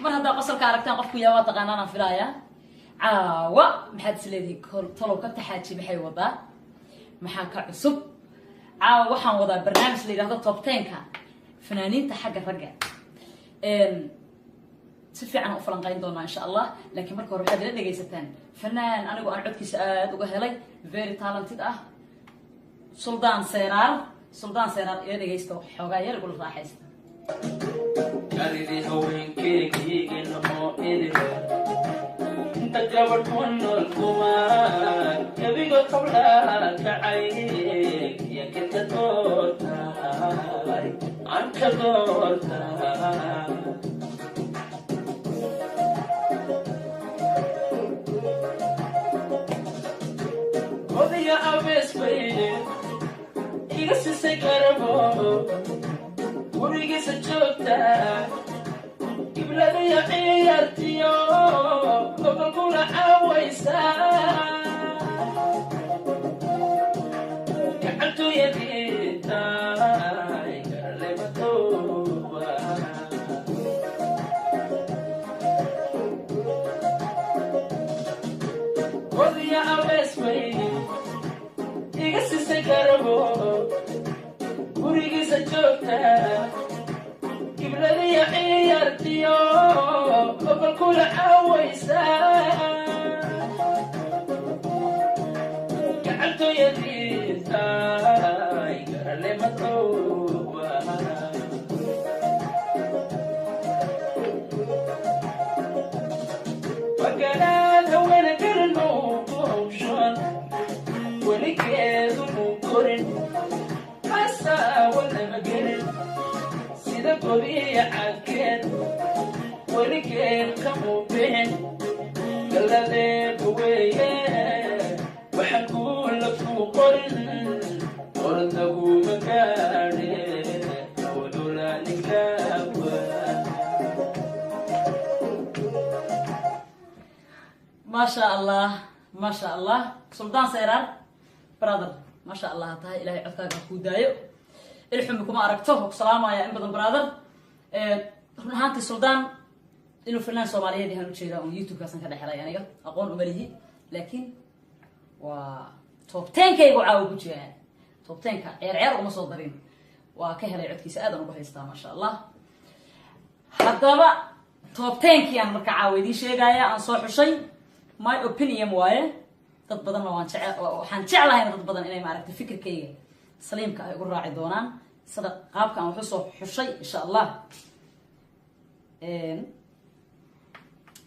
Mar haddaa qosolka aragtaan qofku yaa waa taqaanaan aan filaaya. Caawa maxaad is leedihiin? Talow ka taxaaji, maxay wadaa? Maxaa ka cusub? Caawa waxaan wadaa barnaamij la yidhahdo top 10-ka fanaaniinta xagga ragga. Si fiican aan u falanqayn doonaa, insha Allah, laakiin marka hore waxaad ila dhegaysataan fanaan anigu aan codkiisa aada uga helay, very talented ah, Suldaan Seeraar. Suldaan Seeraar ila dhegaysta, xoogaa yar igula raaxaysta. Karidii haweenkeygii oo idile, inta gabadh ku nool kumaan gebiga qablaa kacay iyo ka doortaay aan ka doortaay. Odaya abees bayne iga sisay karabo, gurigiisa joogta, gibladiyo ciyaartiyo gobolkula caawaysa, gacantooyadiitaay garalematooba. Odaya abees bayne iga sisay karabo, gurigiisa joogta, gibladiyo ciyaartiyo gobolkula caawaysa, gacantooyadiitaay garalematooba. Magalaad haweena garano ku hawshan, weligeedu muu korin, hasaawadama gelin sida gobiya cadkeed, weligeed kamuu bixin galladeeba weeye. Waxaan kuula kuu qorin orod laguma gaadhe, awdula ninkaawa. Maasha Allah, maasha Allah, Suldaan Seeraar brother, maasha Allah ha tahay. Ilahay codkaaga ha kuu daayo, ilxumi kuma aragto. Waa ku salaamaya in badan, brother. Run ahaantii Suldaan inuu fanaan Soomaaliyeed yahaan ujeedaa oon YouTube-kaasan ka dhex helay. Aniga aqoon uma lihi, laakiin waa top 10-kaygu caawa ku jiraa. Top 10-ka ceer ceer uma soo darin, waa ka helay codkiisa, aadaan ugu haystaa, maasha Allah. Haddaba top 10-kii aan marka caawa idiin sheegaya aan soo xushay, my opinion waaye. Dad badanna waan jece, waxaan jeclahayna dad badan inay maaragtay fikirkayga saliimka ay ugu raaci doonaan sida qaabka aan wax usoo xushay, insha Allah.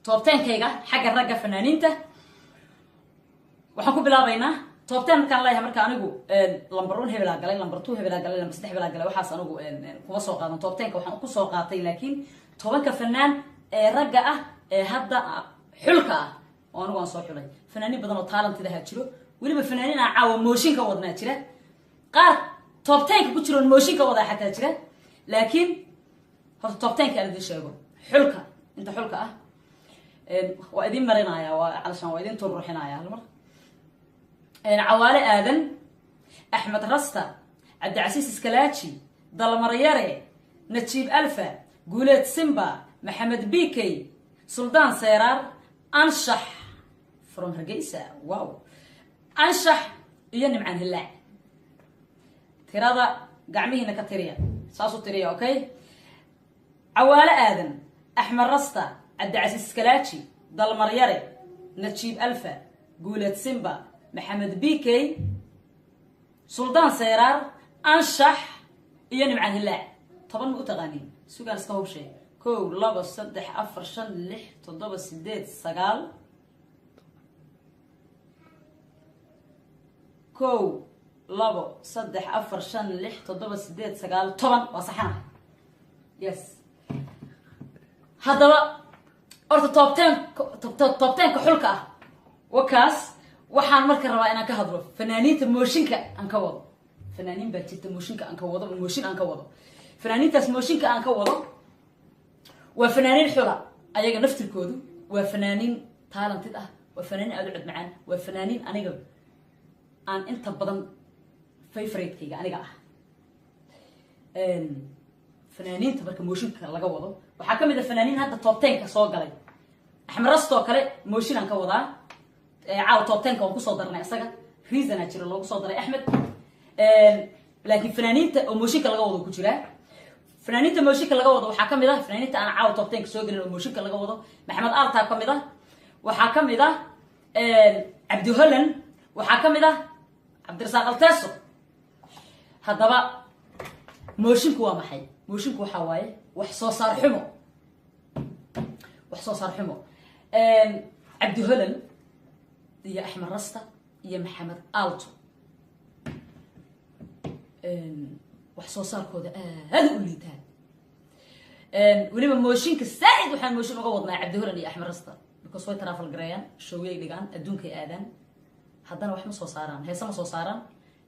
Top 10-kayga xagga ragga fanaaniinta waxaan ku bilaabaynaa top 10. Markaan leeyahay marka anigu number 1 hebelaa galay, number 2 hebelaa galay, number 3 hebelaa galay, waxaas anigu kuma soo qaadan. Top 10-ka waxaan ku soo qaatay laakiin 10-ka fanaan ee ragga ah ee hadda xulka ah oo anigu aan soo xulay. Fanaaniin badan oo talented ahaa jiro, weliba fanaaniin aan caawa mooshin ka wadnaa jira, qaar top 10-ka ku jiro oon mooshin ka wadaa xataa jira. Laakiin horta top 10-ka aan idin sheego, xulka, inta xulka ah waa idin marinaya, waa calashaan waa idin turruxinaya hal mar. Cawaale Aadan, Axmed Rasta, Cabdicasiis Iskalaaji, Dalmaryare, Najiib Alfa, Guuleed Simba, Maxamed Bikey, Suldaan Seeraar, Anshax from Hargeysa, wow, Anshax iyo Nimcaan Hillaac. Tirada gacmihiina ka tiriya, saas u tiriya, okay? Cawaale Aadan, Axmed Rasta, Cabdicasiis Iskalaaji, Dalmaryare, Najiib Alfa, Guuleed Simba, Maxamed Bikey, Suldaan Seeraar, Anshax iyo Nimcaan Hillaac. 10 ma u taqaaniin? Sugaan iska hubshay: 1, 2, 3, 4, 5, 6, 7, 8, 9. 1, 2, 3, 4, 5, 6, 7, 8, 9, 10. Waa saxana, yes. Haddaba horta top 10, top 10-ka xulka ah wakaas. Waxaan marka rabaa inaan ka hadlo fanaaniinta mooshinka aan ka wado. Fanaaniin baa jirta mooshinka aan ka wado, mooshin aan ka wado. Fanaaniintaas mooshinka aan ka wado waa fanaaniin xula ayaga naftirkoodu, waa fanaaniin talented ah, waa fanaaniin aada u cod macaan, waa fanaaniin aniga aan inta badan favorite-kayga aniga ah. Fanaaniinta marka mooshinka laga wado waxaa ka mid ah fanaaniin hadda top 10-ka soo galay. Axmed Rastoo kale mooshinaan ka wadaa. Caawa top 10-ka waan kusoo darnay isaga, reasonaa jira loogu soo daray Axmed, laakiin fanaaniinta oo mooshinka laga wado ku jiraa. Fanaaniinta mooshinka laga wado waxaa kamid ah fanaaniinta aan caawa top 10-ka soo gelin oo mooshinka laga wado. Maxamed Altaa kamid ah, waxaa kamid ah Cabdi Holland, waxaa kamid ah Cabdirasaaq Alteso. Haddaba moshinku waa maxay? Moshinku waxaa waaye wax soo saar xumo, wax soo saar xumo. Cabdi Holland iyo Axmed Rasta iyo Maxamed Alto wax soo saarkooda aada u liitaan. Weliba mooshinka saaid waxaan mooshin uga wadnaa Cabdi Holland iyo Axmed Rasta, because way travel gareeyaan, showyay dhigaan, adduunkay aadaan, haddana wax ma soo saaraan, heese ma soo saaraan,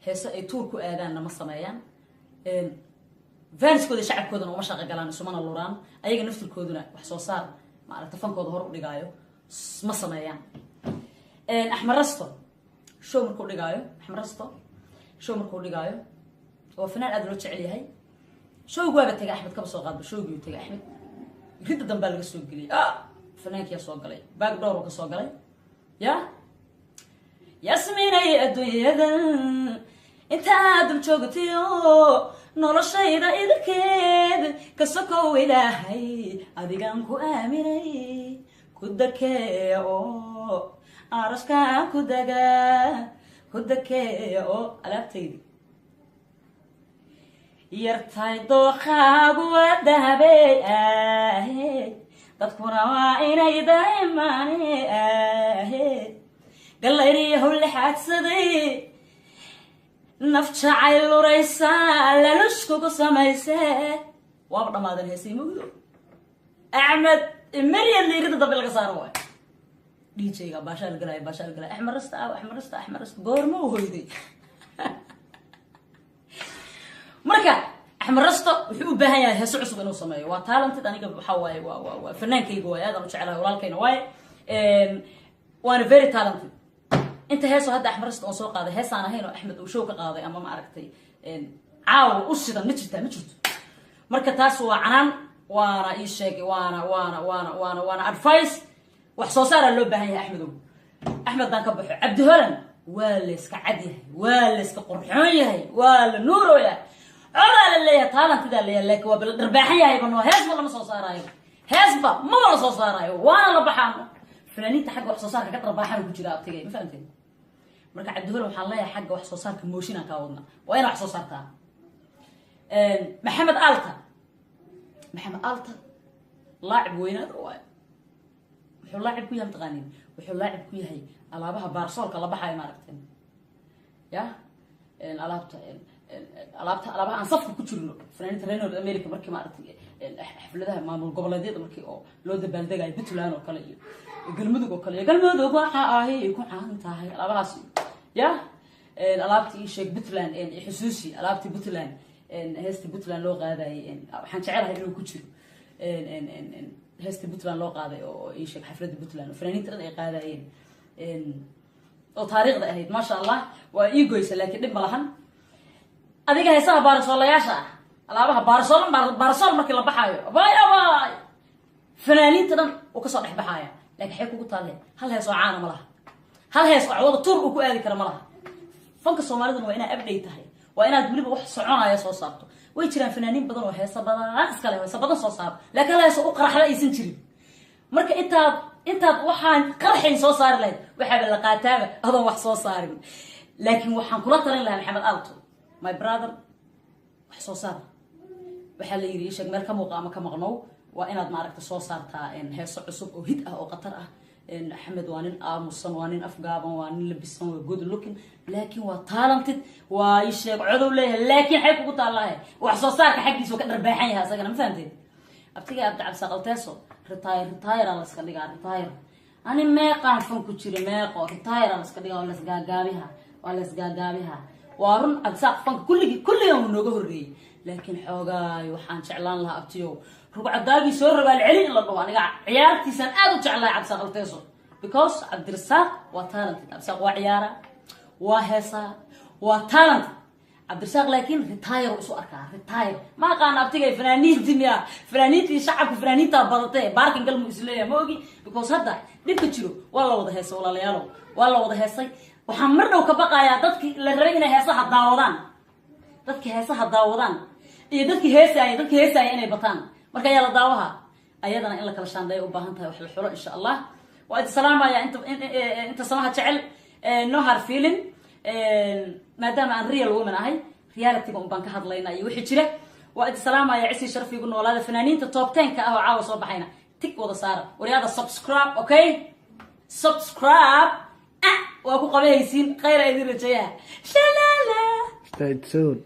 heese ay tour ku aadaanna ma sameeyaan. Fanskooda, shacabkoodana uma shaqo galaan, isumana luraan. Ayaga naftirkooduna wax soo saar, maaragta, fankooda hor u dhigaayo ma sameeyaan. Axmed Rasto show markuu dhigaayo, Axmed Rasto show markuu dhigaayo, waa fanaan aada loo jecel yahay. Showgi waaba tegay Axmed, kaba soo qaadba showgii uu tegay Axmed, ridda dambaa laga soo geliyay. Ah, fanaankiyaa soo galay, back door ka soo galay. Ya Yasminay, adduunyadan intaad dul joogtayo, noloshayda idinkeed ka sokow Ilaahay adigaan ku aaminay, ku dakeeya oo araskaan ku dagaa, ku dakeeya oo alaabtaydi yartahay, dooqaagu waa dahabey ahe, dadkuna waa inay dareemaane ahe, gallayriyahow lixaadsaday, naf jacayl luraysa, lalushkugu samayse. Waaba dhamaadan heesay mugdo. Axmed immediately ridda dambe laga saaro waay. DJ-ga baashaal galaya, baashaal galaya. Axmed Rasta ah, Axmed Rasta, Axmed Rasta goorma u hoyday? Marka Axmed Rasto wuxuu u baahan yahay heeso cusub inuu sameeyo. Waa talented. Aniga waxa waaye waa fanaankayga waay, aadaan u jeclahay, walaalkayna waaye, waana very talented. Inta heesoo hadda Axmed Rasto oon soo qaaday, heesaan ahayn oo Axmed uu show ka qaaday ama, ma aragtay, caawa u sidan ma jirtaa? Ma jirto. Marka taas waa canaan, waana ii sheegay, waana advice. Wax soo saaraa loo baahan yahay, Axmedow. Axmed baan ka baxo. Cabdi Holan waa layska cad yahay, waa layska qurxoon yahay, waa la nuurooya, codaa la leeyahay, talentidaa leeyahay, laakiin waa bila dharbaaxan yahay ba. No, heesba lama soo saaraayo, heesba maba la soo saaraayo, waana la baxaano. Fanaaniinta xagga wax soo saarka ka dharbaaxan ku jira abtigay, ma fahamteen? Marka Cabdi Holan waxaan leeyahay xagga wax soo saarka mooshinaan kaa wadna, waa inaa wax soo saartaa. Maxamed Alta, Maxamed Alta laacib weynaad waay. Wuxuu laacib ku yahay, mataqaanin, wuxuu laacib ku yahay alaabaha baarsoolka la baxayo, maaragteen? Ya alaabta alaabta alaabaha aan safka ku jirno, fanaaniinta reer North America, markii, maaragtay, xafladaha maamul goboleedyada markii oo loo dabaaldegayo, Puntland oo kale iyo Galmudug oo kale iyo Galmudug waxa ay ku caan tahay alaabahaas. Ya alaabtii ii sheeg Puntland, xusuusi alaabtii Puntland, heesta Puntland loo qaadayay. Waxaan jecelahay inuu ku jiro heesta Puntland loo qaaday oo ii sheeg xafladda Puntland oo fanaaniinta dhan ay qaadayeen oo taariikhda ahayd. Maasha Allah, waa ii goysa, laakiin dhib ma lahan. Adiga heesaha baarasoolayaasha ah, alaabaha baarasool, baarasool markii la baxaayo, abay abay, fanaaniinta dhan uu kasoo dhex baxaaya, laakiin xay kugu taalle? Hal hees oo caana ma laha, hal hees oo cawada tour uu ku aadi kara ma laha. Fanka Soomaaliduna waa inaad update tahay, waa inaad weliba wax soconaya soo saarto. Way jiraan fanaaniin badan oo heesa badan iskale, heesa badan soo saaro, laakiin hal hees oo u qaraxda aysan jirin. Marka intaad waxaan qaraxayn soo saari lahayd, waxaaba la qaataaba adoon wax soo saarin. Laakiin waxaan kula talin lahaa Maxamed Alto, my brother, wax soo saar. Waxaa la yidhi, sheeg meel ka muuqa ama ka maqnow, waa inaad, maaragta, soo saartaa heeso cusub oo hit ah oo khatar ah. Axmed waa nin aamusan, waa nin afgaaban, waa nin labisan, waa good looking, laakiin waa talented, waa ii sheeg codow leeyahay, laakiin xay kugu taallahay? Wax soo saarka xaggiisa ka dharbaaxan yahay asagana, ma fahamteen? Abtiga Abdi Cabsaqalteeso retire, retire la iska dhigaa, retire. Ani meeqaan fan ku jira, meeqo retire la iska dhigaa, waa lasgaagaabiha, waa lasgaagaabiha. Waa run, Cabdisaaq fanka kulligii kulligan wuu nooga horreeyey, laakiin xoogaay waxaan jeclaan lahaa, abtiyow, rugcadaagii soo rogaal celin in la dhaho. Aniga ciyaartiisaan aad u jeclahay Cabdisaaq Alteeso, because Cabdirasaaq waa talented. Cabdisaaq waa ciyaara, waa heesaa, waa talented. Cabdirasaaq laakiin retire isu arkaa, retire. Ma aqaana abtigay, fanaaniintii miya, fanaaniintii shacabka, fanaaniintaa badatee baarkin galmu isleeyahay, ma ogi, because hadda dhibka jiro waa la wada heesay. Walaalayaalow, waa la wada heesay. Waxaan mar dhow ka baqayaa dadkii la rabay inay heesaha daawadaan, dadkii heesaha daawadaan iyo dadkii heesaaya, dadkii heesaaya inay bataan. Marka ayaa la daawaha ayadana in la kala shaandeeya u baahan tahay, wax la xulo, insha Allah. Waa idi salaamaya inta samaha jecel. No hard feeling, maadaama aan real woman ahay, realityga un baan ka hadlayna iyo wixii jira. Waa idi salaamaya, cisii sharaf igu noolaada. Fanaaniinta top 10-ka ah oo caawa soo baxayna tig wada saara. Waryaada, subscribe, okay, subscribe. Ah, waa ku qabahaysiin. Khayra idin rajayaha. Shalala. Stay tuned.